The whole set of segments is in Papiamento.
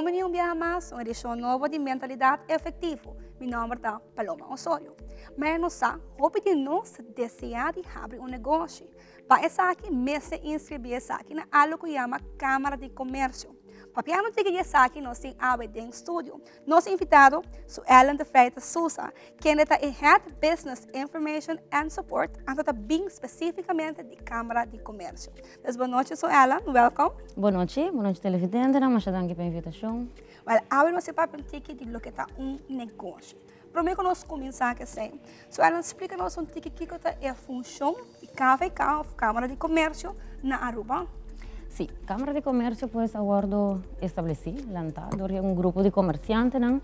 Bon bini un biaha mas un edishon nobo di Mentalidat Efektivo. Mi nòmber ta Paloma Osorio. Mei nos sa, hopi di nos ta deseá di habri un negoshi. Pa esaki mester inskribí esaki na algu ku yama Kámara di Komersio. Papiando tiki di esaki nos tin awe den studio nos invitado Suellen de Freitas Sousa, kende ta e Head Business Information and Support anto ta bin spesífikamente di Kámara di Komersio. Dus bon nochi Suellen, welkom. Bon nochi, bon nochi televidentenan, masha danki pa e invitashon. Wèl, awe nos ta papia un tiki di loke ta un negoshi. Promé ku nos kuminsá ku esei, Suellen splika nos un tiki kiko ta e funshon di KVK òf Kámara di Komersio na Aruba. Sí, Kámara di Komersio pues a wòrdu establesí, lantá dor di un grupo di komersiantenan,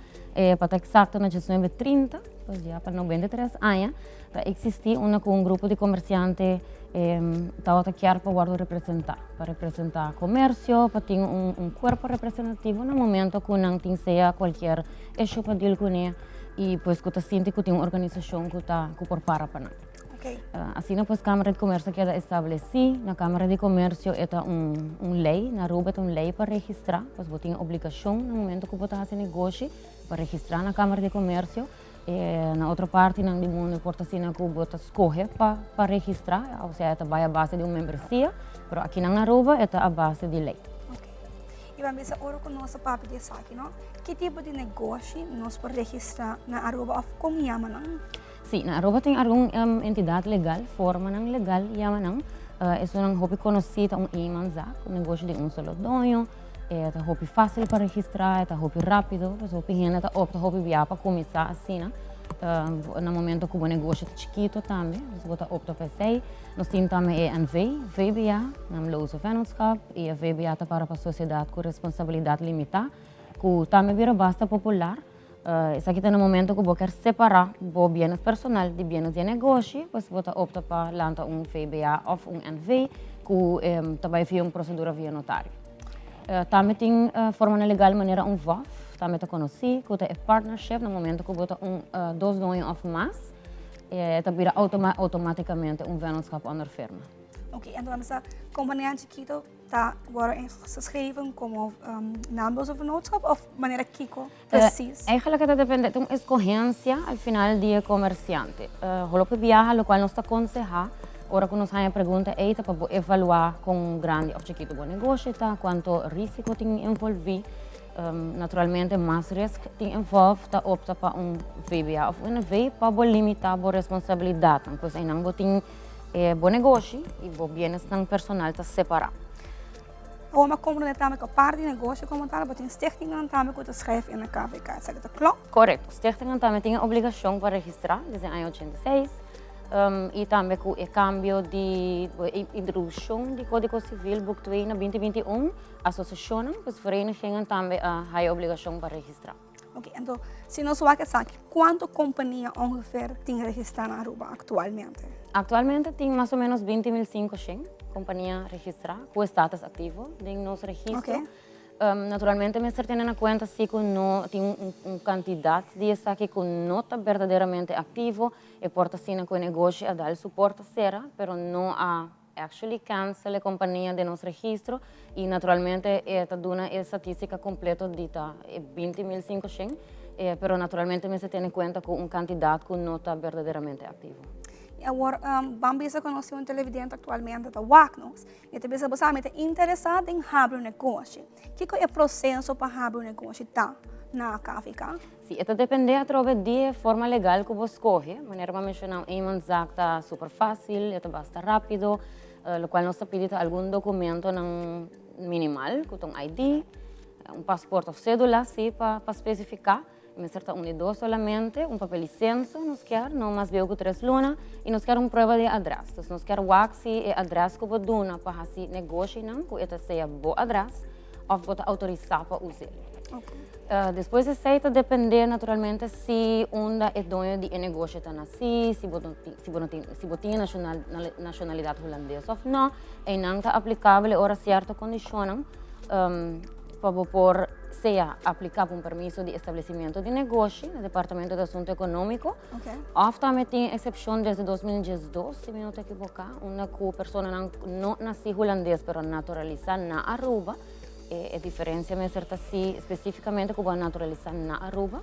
pa ta eksakto na diesnuebe trinta, pues ya pa 93 aña ta eksistí unda ku un grupo di komersiante tabata kier pa wòrdu representá, pa representá komersio, pa tin un kuerpo representativo na momento ku nan tin sea kualkier Esho pa deal kuné i pues ku ta sinti ku tin un organisashon ku ta ku por para pa nan. Asina pues Kámara di Komersio a keda establesí. Na Kámara di Komersio e ta un un lei, na Aruba e ta un lei pa registrá, pues bo tin e obligashon na momento ku bo ta hasi negoshi pa registrá na Kámara di Komersio. Na otro partinan di mundu por ta asina ku bo ta skohe pa pa registrá, osea e ta bai a base di un membresia, pero akinan na Aruba e ta a base di lei. I ban bisa ora ku nos a papia di esaki no, ki tipo di negoshi nos por registrá na Aruba òf kon yama nan? Sí, na Aruba tin algun entidat legal, formanan legal yama nan. Esunnan hopi konosí ta un eenmanszaak, un negoshi di un solo doño. E ta hopi fásil pa registrá, e ta hopi rápido, pues hopi hende ta opta hopi bia pa kuminsá asina. Na momento ku bo negoshi ta chikito tambe, pues bo ta opta pa esei. Nos tin tambe e NV, VBA, Naamloze Vennootschap, i e VBA ta para pa Sosiedat ku Responsabilidat Limitá, ku tambe bira basta popular. Esaki ta na momento ku bo kier separá bo bienes personal di bienes di e negoshi, pues bo ta opta pa lanta un VBA òf un NV ku ta bai via un prosedura via notario. Tambe tin formanan legal manera un VOF, tambe ta konosí, ku ta e partnership na momento ku bo ta un dos doño òf mas. E ta bira automaticamente un vennootschap onder firma. Oké, en dan sa compania chiquito ta worden ingeschreven como naamloze vennootschap of manera kiko precies? Eigenlijk ta depende, ta un escogencia al final di e comerciante. Hopi biaha locual nos ta conseha ora cu nos haña pregunta ey ta pa bo evalua con grandi of chiquito bo negoshi ta, cuanto risico tin envolvi. Naturalmente mas risk tin involved ta opta pa un VBA of un NV pa bo limita bo responsabilidadnan. Pues einan bo tin e bo negoshi y bo bienesnan personal ta separa. Awor mi a comprende tambe cu aparte di negoshi como tal bo tin stichtingnan tambe cu ta schrijf in de KVK. Esaki ta klopt? Correcto. Stichtingnan tambe tin e obligacion pa registra desde aña 86 y tambe cu e cambio di e introduccion di Codigo Civil boek 2 na 2021. Asosiashonnan, pues verenigingen tambe a haya obligashon pa registrá. Oké, anto si nos wak esaki, kuantu kompania ongeveer tin registrá na Aruba aktualmente? Aktualmente tin mas o ménos 20.500 kompania registrá ku e status aktivo den nos registro. Naturalmente mester tene na kuenta si ku no tin un kantidat di esaki ku no ta berdaderamente aktivo, e por ta asina ku e negoshi a dal su porta sera, pero no a Actually cancel e compania den nos registro y naturalmente e ta duna e statistica completo di ta e 20.500, pero naturalmente mester tene cuenta cu un cantidad cu no ta berdaderamente activo. Y awor ban bisa cu nos tin un televidente actualmente ta wak nos y ta bisa bo sa mi ta interesa den habri un negoshi. Kico e proceso pa habri un negoshi ta na KVK? Si, e ta depende atrobe di e forma legal ku bo skohe. Manera bo a menshoná un eenmanszaak ta super fásil, e ta basta rápido. Lokual nos ta pidi ta algun dokumentonan minimal, ku ta un ID, un pasport òf sédula, si, pa pa spesifiká. E mester ta un di dos solamente, un papel di senso nos kier, no mas bieu ku tres luna, i nos kier un prueba di adrès. Dus nos kier wak si e adrès ku bo duna pa hasi negoshinan, ku e ta sea bo adrès òf bo ta outorisá pa us'é. Despues di esei ta depende naturalmente si unda e doño di e negoshi ta nací, si bo si bo no tin si bo tin e nashonalidat hulandes òf no. Einan ta aplikabel e ora sierto kondishonnan pa bo por sea apliká pa un permiso di establesimiento di negoshi na Departamento di Asunto Ekonómiko òf tambe tin eksepshon desde 2012 si mi no ta ekiboká unda ku personanan no nasí hulandes pero naturalisá na Aruba. E diferencia mester ta si specificamente cu bo a naturalisa na Aruba.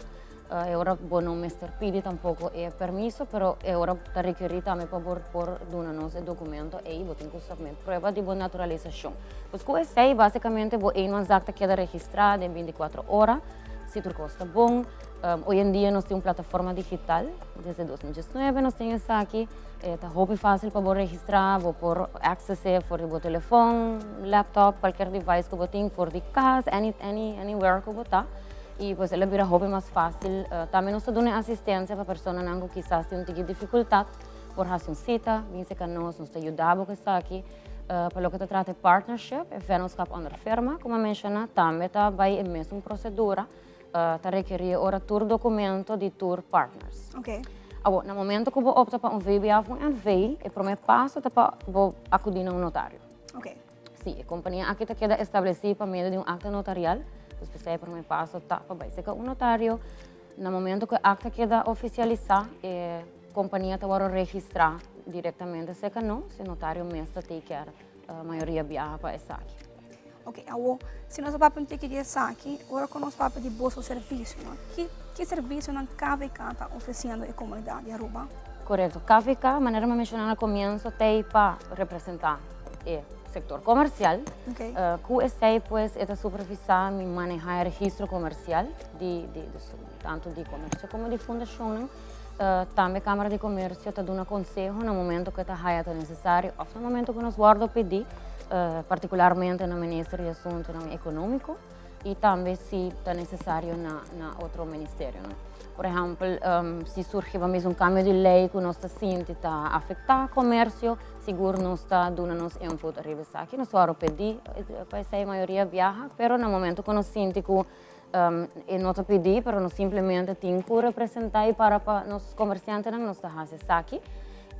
E ora bo no mester pidi tampoco e permiso, pero e ora ta requeri tambe pa bo por duna nos e documento ey, bo tin cu submit prueba di bo naturalisacion. Pues cu esey basicamente bo eenmanszaak ta keda registra den 24 ora, si tur cos ta bon. Hoy en dia nos tin un plataforma digital, desde 2019 nos tin esaki, ta hopi facil pa bo registra, bo por accese for di bo telefon, laptop, cualkier device cu bo tin, for di cas, anywhere cu bo ta. Y pues el a bira hopi mas facil. Tambe nos ta duna e asistencia pa personanan cu kisas tin un tiki dificultad por haci un cita, bin cerca nos, nos ta yuda bo cu esaki. Pa loke ta trata e partnership, e vennootschap onder firma, como a menciona, tambe ta bay e mesun procedura. Ta rekeri e ora tur documento di tur partners. Awor, na momento cu bo opta pa un VBA of un NV, e prome paso ta pa bo acudi na un notario. Si, e compania aki ta keda estableci pa medio di un acta notarial, dus p'esei e prome paso ta pa bai cerca un notario. Na momento cu e acta keda oficialisa, e compania ta worde registra directamente cerca nos, e notario mes ta take care mayoria biaha pa esaki. Ok, awo, si nos a papia un tiki di esaki, ora ku nos papia di boso servisionan, ki ki servisionan KVK ta ofresiendo e komunidat di Aruba? Korekto. KVK, manera mi a menshoná na komienso, t'ei pa representá e sektor komersial. Ku esei pues e ta supervisá mi manehá e registro komersial di di tantu di komersio komo di fundashonnan. Tambe Kámara di Komersio ta duna konseho na momento ku e ta haya ta nesesario òf na momento ku nos wòrdu pidí, partikularmente na Minister di Asuntunan Ekonómiko i tambe si ta nesesario na na otro ministerionan. Por ehèmpel, si surgi pa mes un kambio di lei ku nos ta sinti ta afektá komersio, sigur nos ta duna nos input ariba esaki. Nos ta wòrdu pidí pa esei mayoria biaha, pero na momento ku nos sinti ku E no ta pidi, pero nos simplemente tin ku representá i para pa nos komersiantenan, nos ta hasi esaki.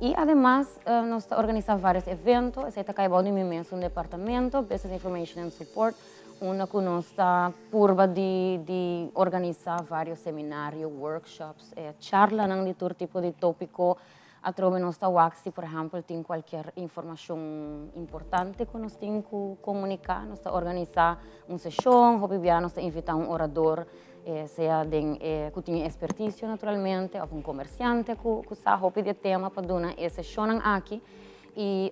I ademas nos ta organisá vários evento, esei ta kai bou di mi mesun departamento, Business Information and Support, unda ku nos ta purba di di organisá vários seminario, workshops, charlanan di tur tipo di tópiko. Atrobe nos ta wak si por ehempel tin cualkier informacion importante cu nos tin cu comunica, nos ta organisa un sesion, hopi bia nos ta invita un orador, sea den e cu tin e experticio naturalmente of un comerciante cu sa hopi di e tema pa duna e sesionnan aki y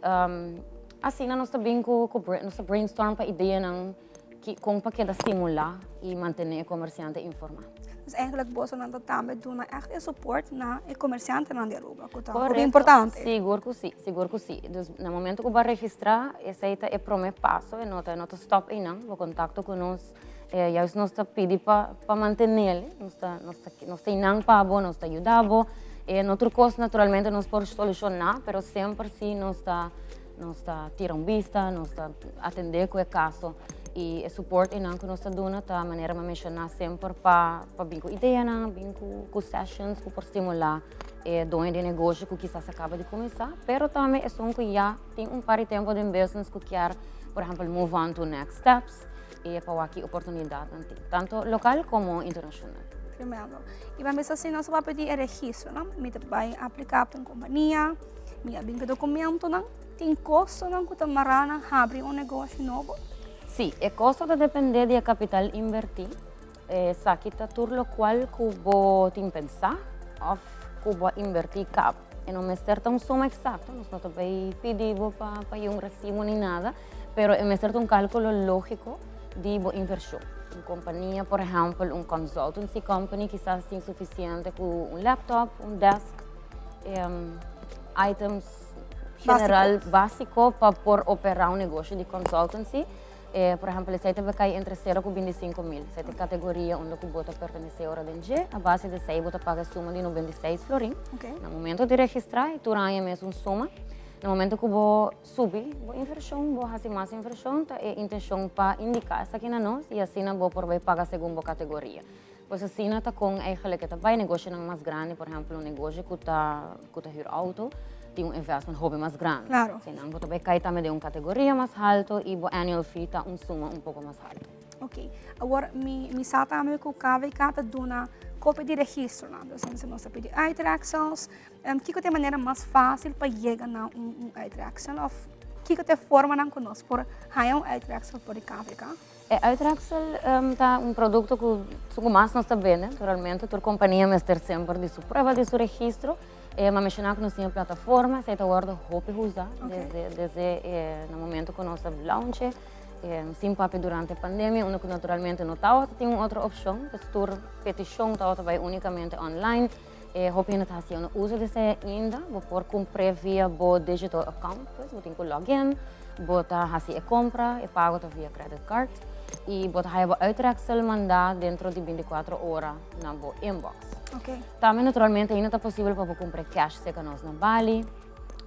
asina nos ta bin cu nos ta brainstorm pa ideanan. Ki kon pa keda stimulá i mantené e komersiante informá? Dus eigenlijk bosonan ta tambe duna ègt e support na e komersiantenan di Aruba, ku ta hopi importante. Sigur ku si, sigur ku si. Dus na momento ku bo a registrá, esei ta e promé paso, e no ta e no ta stòp einan. Bo kontakto ku nos, juist nos ta pidi pa pa mantenel, nos ta nos ta nos ta einan pa bo, nos ta yuda bo. E no tur kos naturalmente nos por solushoná, pero semper si nos ta Nos ta tira un bista, nos ta atendé ku e kaso i e support einan ku nos ta duna ta manera mi a menshoná semper pa pa bin ku ideanan, bin ku ku sessions ku por stimulá e doño di negoshi ku kisas a kaba di kuminsá, pero tambe esun ku ya tin un par di tempu den business ku kier por ehèmpel move on to next steps i pa wak ki oportunidatnan tin, tantu lokal komo internashonal. Tremendo. I pa mester asina nos a papia di e registro, no? Mi ta bai apliká pa un kompania. Mi a bin ku dokumentonan. Tin kostonan ku ta mará na habri un negoshi nobo? Sí, e kosto ta dependé di e kapital inbertí. Esaki ta tur lokual ku bo tin pensá òf ku bo a inbertí kaba. E no mester ta un suma eksakto, nos no ta bai pidi bo pa paga un resibo ni nada, pero e mester ta un kálkulo lógiko di bo invershon. Un kompania, por ehèmpel un consultancy company kisas tin sufisiente ku un laptop, un desk. Items general básiko pa por operá un negoshi di consultancy. Por ehèmpel, esei ta kai entre sero ku 25.000. Esei ta e kategoria unda ku bo ta pertenesé ora den dje. A base di esei bo ta paga e suma di 96 florin. Na momento di registrá, i tur aña mes un suma. Na momento ku bo subi bo invershon, bo hasi mas invershon, ta e intenshon pa indiká esaki na nos i asina bo por bai paga segun bo kategoria. Pues asina ta con eigenlijk e ta bay negoshonan mas grandi, por ehempel un negoshi cu ta cu ta huur auto tin un investment hopi mas grandi. Si nan bo ta bay cay tambe den un categoria mas halto y bo annual fee ta un suma un poco mas halto. Ok, awor mi mi sa tambe cu KVK ta duna copia di registronan, dus si nos ta pidi uittreksels, kiko ta e manera mas facil pa yega na un un uittreksel of kiko ta e formanan cu nos por haya un uittreksel for di KVK? E uittreksel ta un produkto ku su mas nos ta bende, naturalmente. Tur kompania mester semper di su prueba di su registro. Mi a menshoná ku nos tin e plataforma, esei ta wòrdu hopi usá desde e na momento ku nos a launch e. Sin papia durante pandemia, unda ku naturalmente no tabata tin un otro opshon, pues tur petishon tabata bai únikamente online. E hopi hende ta hasiendo uso di esei ainda. Bo por kumpr'é via bo digital account, pues bo tin ku login, bo ta hasi e kompra, e pago ta via credit card i bo ta haya bo uittreksel mandá dentro di 24 ora na bo inbox. Tambe naturalmente ainda ta posibel pa bo kumpr'é cash serka nos na Bali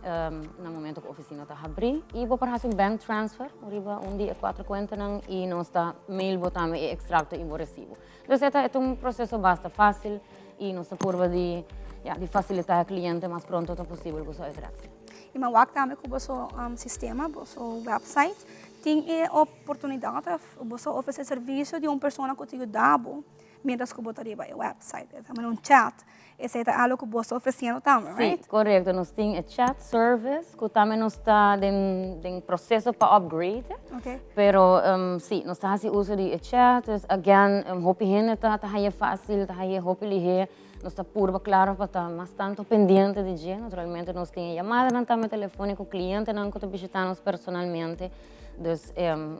na momento ku ofisina ta habrí i bo por hasi un bank transfer riba un di e kuater kuentanan i nos ta mail bo tambe e ekstrakto i bo resibo. Dus e ta e ta un proseso basta fásil i nos ta purba di ya di fasilitá e kliente mas pronto ta posibel ku su uitreksel. I mi a wak tambe ku boso sistema, boso website, tin e oportunidat òf boso ofresé servisio di un persona ku ta yuda bo mientras ku bo ta riba e website. E ta manera un chat. Esei ta algo ku bo ta ofresiendo tambe, right? Sí, korekto. Nos tin e chat service ku tambe nos ta den den proseso pa upgrade. Okay. Pero sí, nos ta hasi uso di e chat. Dus again, hopi hende ta ta haña fásil, ta haña hopi lihé. Nos ta purba klaro pa ta mas tantu pendiente di dje. Naturalmente nos tin e yamadanan tambe telefóniko, klientenan ku ta bishitá nos personalmente. Dus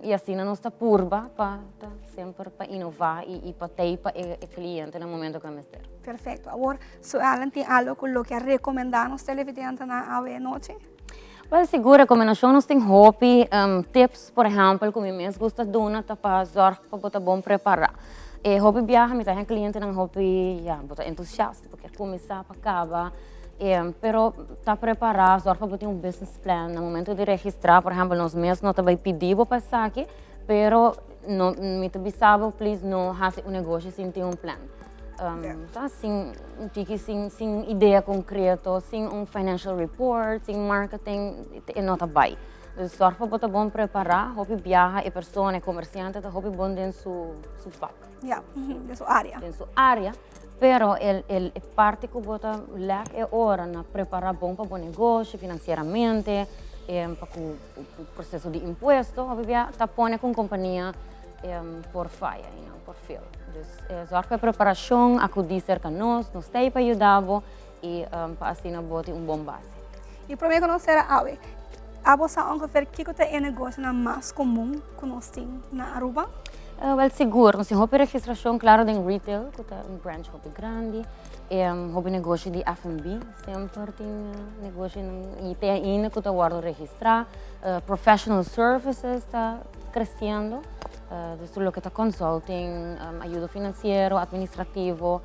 y asina nos ta purba pa ta semper pa inova y pa tei pa e cliente na momento cu e mester. Perfecto. Awor, Sue Ellen tin algo cu lo kier recomenda nos televidentenan awe anochi? Wel, sigur recomendacion nos tin hopi tips, por ehempel, cu mi mes gusta duna ta pa zorg pa bo ta bon prepara. E hopi biaha mi ta haña clientenan hopi, ya, bo ta entusiasta, bo kier cuminsa pa caba. Pero ta prepará, zorg pa bo tin un business plan. Na momento di registrá, por ehèmpel, nos mes no ta bai pidi bo pa esaki, pero no, mi ta bisa bo, please no hasi un negoshi sin tin un plan. Sa, sin un tiki, sin, sin idea konkreto, sin un financial report, sin marketing, e no ta bai. Dus zorg pa bo ta bon prepará, hopi biaha e persona, e komersiante ta hopi bon den su, su vak. Ja, den su área. Den su área. Pero el el e parti ku bo ta lèk e ora na prepará bon pa bo negoshi finansieramente, pa ku proseso di impuesto, hopi bia ta pone ku un kompania por faya, you know, por fail. Dus zòrg pa e preparashon, akudí serka nos, nos ta ei pa yuda bo i pa asina bo tin un bon base. I promé ku nos sera awe, abo sa ongeveer kiko ta e negoshonan mas komun ku nos tin na Aruba? Wèl sigur, nos tin hopi registrashon klaro den retail ku ta un branch hopi grandi, hopi negoshi di F&B semper tin negoshinan i te ainda ku ta wòrdu registrá, professional services ta kresiendo, dus tur loke ta consulting, ayudo finansiero, administrativo.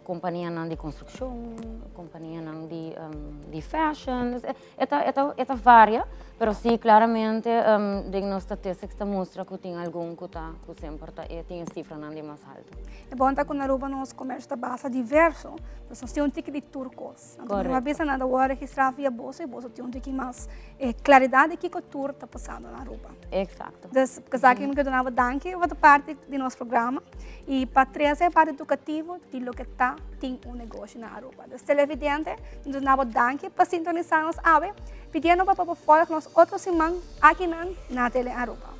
Kompanianan di konstrukshon, kompanianan di fashion, e ta e ta e ta varia, pero si klaramente den nos statistics ta mustra ku tin algun ku ta ku semper ta e tin e sifranan di mas haltu. E bon ta ku na Aruba nos komersio ta basa diverso, dus nos tin un tiki di tur kos. Anto mi a bisa nan ta wòrdu registrá via boso i boso tin un tiki mas klaridat di kiko tur ta pasando na Aruba. Exacto. Dus esaki mi ke duna bo danki pa ta parti di nos programa y pa trece e parti educativo di loke ta tin un negoshi na Aruba. Dus televidente, mi duna bo danki pa sintonisa nos awe, pidiendo pa bo volg nos otro siman akinan na Tele Aruba.